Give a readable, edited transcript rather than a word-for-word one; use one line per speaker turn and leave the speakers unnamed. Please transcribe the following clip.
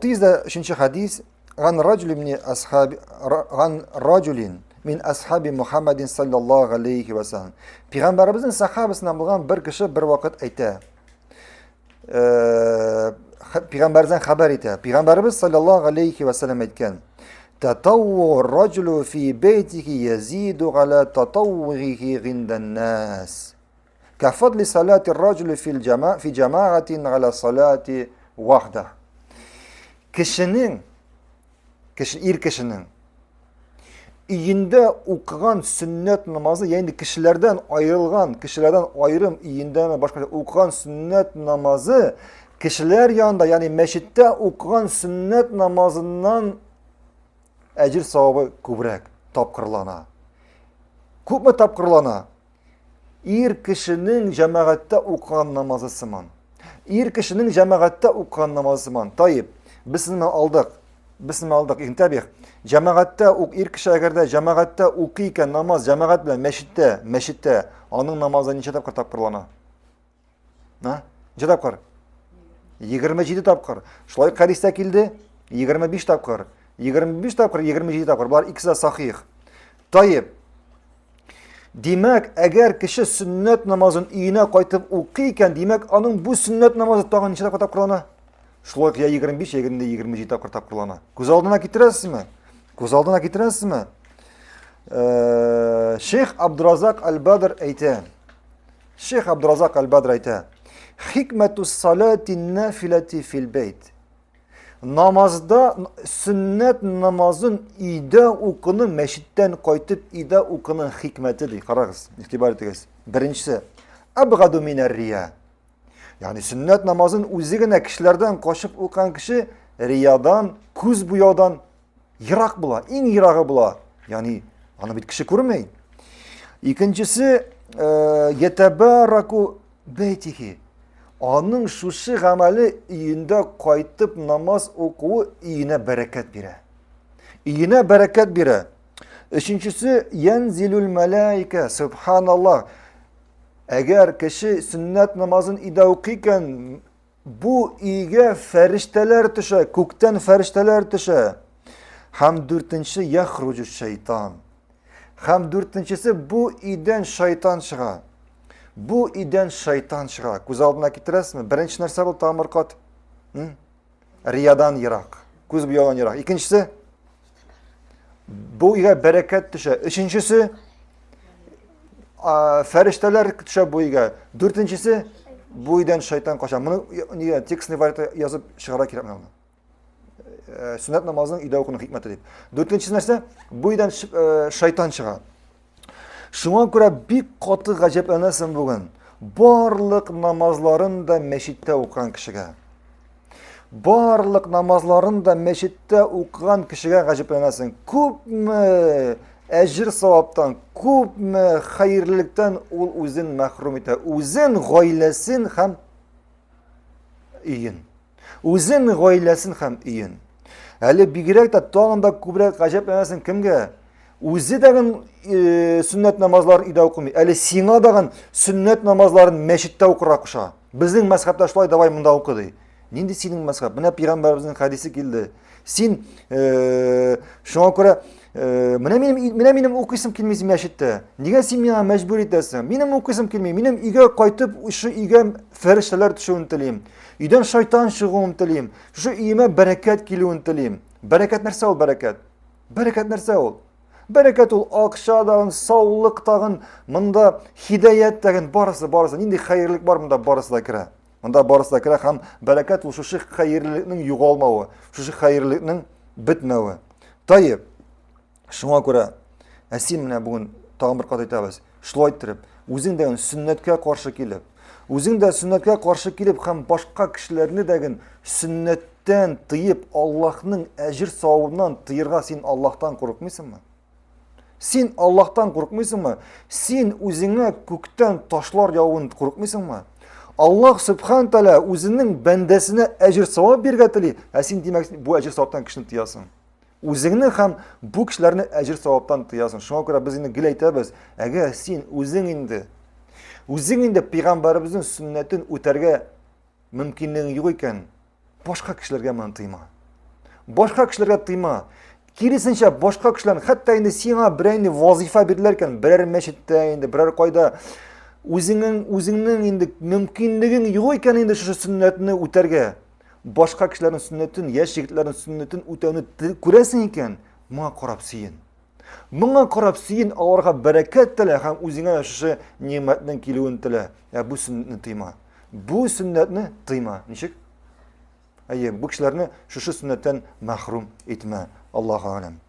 603 хадис Ган раджулин мин асхаби ган раджулин мин асхаби Мухаммадин саллаллаху алейхи ва саллям. Пәйгамбәребезнең сахабасыннан булган бер кеше бер вакыт әйтә. Э, пәйгамбәрдән хәбәр итә. Пәйгамбәребез саллаллаху алейхи ва саллям әйткән: "Татавву раджулу фи бейтихи язиду аля татаввухи гиндан нас." Кафадли салати раджули фил джама фи джамаатин аля салати вахда. Кешенең кеше ир кешенең өендә укыган сөннәт намазы, ягъни кешеләрдән аерылган, кешеләрдән аерым өендәме башка укыган сөннәт намазы кешеләр янында, ягъни мәчеттә укыган сөннәт намазыннан әҗер савабы күбрәк тапкырлана. Күпме тапкырлана? Ир кешенең җәмәгатьтә укыган намазы сыман. Ир кешенең җәмәгатьтә укыган намазы сыман. Таиб, без сезне алдык. Без сезне алдык. Интәбих. Җәмәгатьтә ук ир кеше әгәр дә җәмәгатьтә укый икән намаз җәмәгать белән мәчеттә, мәчеттә аның намазы ничә тапкыр тапкырлана? На? Ничә тапкыр? 27 тапкыр. Шулай хәдистә килде. 25 тапкыр. 25 тапкыр, 27 тапкыр. Болар икесе дә сахих. Таиб. Димәк, әгәр кеше сөннәт намазын өенә кайтып укый икән, димәк, аның бу сөннәт намазы тагын ничә тапкыр тапкырлана? Шулай ук я 25, я 27 тапкыр тапкырлана. Күз алдына китерәсезме? Күз алдына китерәсезме? Э, Шейх Абдуразак Аль-Бадр әйтә. Шейх Абдуразак Аль-Бадр әйтә. Хикмәту салати нафилати фил бейт. Намазда сөннәт намазын өйдә укуның мәчеттән кайтып өйдә укуның хикмәте ди. Карагыз, игътибар итегез. Беренчесе, абгаду минәр рия. Ягъни сөннәт намазын үзе генә кешеләрдән качып укыган кеше риядан, күз буяудан ерак була, иң ерагы була. Ягъни аны бит кеше күрми. Икенчесе, э, ятабараку бәйтихи. Аның шушы гамәле өендә кайтып намаз укуы өенә бәрәкәт бирә. Өенә бәрәкәт бирә. Өченчесе, янзилүл мәләйкә, субханаллах. Әгәр кеше сөннәт намазын өйдә укый икән, Бу өйгә фәрештәләр төшә, күктән фәрештәләр төшә. Һәм дүртенче яхруҗу шайтан. Һәм дүртенчесе бу өйдән шайтан чыга. Бу өйдән шайтан чыга. Күз алдына китерәсезме? Беренче нәрсә бу тамыр кат. Риядан ерак. Күз буяудан ерак. Икенчесе бу өйгә бәрәкәт төшә. Өченчесе фәрештәләр төшә бу өйгә. Дүртенчесе бу өйдән шайтан кача. Моны нигә текстный вариантта язып чыгарга кирәк моны. Э, сөннәт намазының өйдә укуның хикмәте дип. Дүртенчесе нәрсә? Бу өйдән э, шайтан чыга. Шуңа күрә бик каты гаҗәпләнәсең бүген. Барлык намазларын да мәчеттә укыган кешегә. Барлык намазларын да мәчеттә укыган кешегә гаҗәпләнәсең. Күпме әҗер саваптан, күпме хәерлелектән ул үзен мәхрүм итә. Үзен, гаиләсен һәм өен. Үзен, гаиләсен һәм өен. Әле бигрәк тә тагын да күбрәк гаҗәпләнәсең кемгә? Үзе дәген э, сөннәт намазларын өйдә укымый. Әле сиңа дагын сөннәт намазларын мәчеттә укырга куша. Безнең мәзхәбтә шулай, давай монда укы ди. Нинди синең мәзхәб? Менә пәйгамбәребезнең хәдисе килде. Син э, шуңа күрә э, менә минем менә минем укыйсым килми мәчеттә. Нигә син миңа мәҗбүр итәсең? Минем укыйсым килми. Минем өйгә кайтып, шушы өйгә фәрештәләр төшүен телим. Өйдән шайтан чыгуын телим. Шушы өемә бәрәкәт килүен телим. Бәрәкәт нәрсә ул бәрәкәт? Бәрәкәт нәрсә ул? Бәрәкәт ул акча дагын, саулык тагын, монда хидаят тагын, барысы, барысы, нинди хәерлек бар монда барысы да керә. Монда барысы да керә һәм бәрәкәт ул шушы хәерлелекнең югалмавы, шушы хәерлелекнең бетмәве. Таеп, шуңа күрә, ә син менә бүген тагын бер кат әйтәбез, шулай иттереп, үзең дә сөннәткә каршы килеп, үзең дә сөннәткә каршы килеп һәм башка кешеләрне дә сөннәт Тән тыеп, Аллаһның әҗер савабыннан тыерга син Аллаһтан курыкмыйсыңмы? Син Аллаһтан курыкмыйсыңмы? Син үзеңә күктән ташлар явуын курыкмыйсыңмы? Аллаһ Субхан Тәгалә үзенең бәндәсенә әҗер савап бирергә тели, ә син димәк бу әҗер саваптан кешене тыясың. Үзеңне һәм бу кешеләрне әҗер саваптан тыясың. Шуңа күрә без инде гел әйтәбез, әгәр син үзең инде үзең инде пәйгамбәребезнең сөннәтен үтәргә мөмкинлегең юк икән, башка кешеләргә моны тыйма. Башка кешеләргә тыйма. Киресенчә, башка кешеләр, хәтта инде сиңа берәр инде вазифа бирделәр икән, берәр мәчеттә инде, берәр кайда үзеңнең үзеңнең инде мөмкинлегең юк икән инде шушы сөннәтне үтәргә. Башка кешеләрнең сөннәтен, яшь егетләрнең сөннәтен үтәүне күрәсең икән, моңа карап сөен. Моңа карап сөен, аларга бәрәкәт телә һәм үзеңә шушы нимәтнең килүен телә. Ә бу сөннәтне тыйма. Бу сөннәтне тыйма. Ничек? Әйе, бу кешеләрне шушы сөннәттән мәхрүм итмә. Аллаһу алям.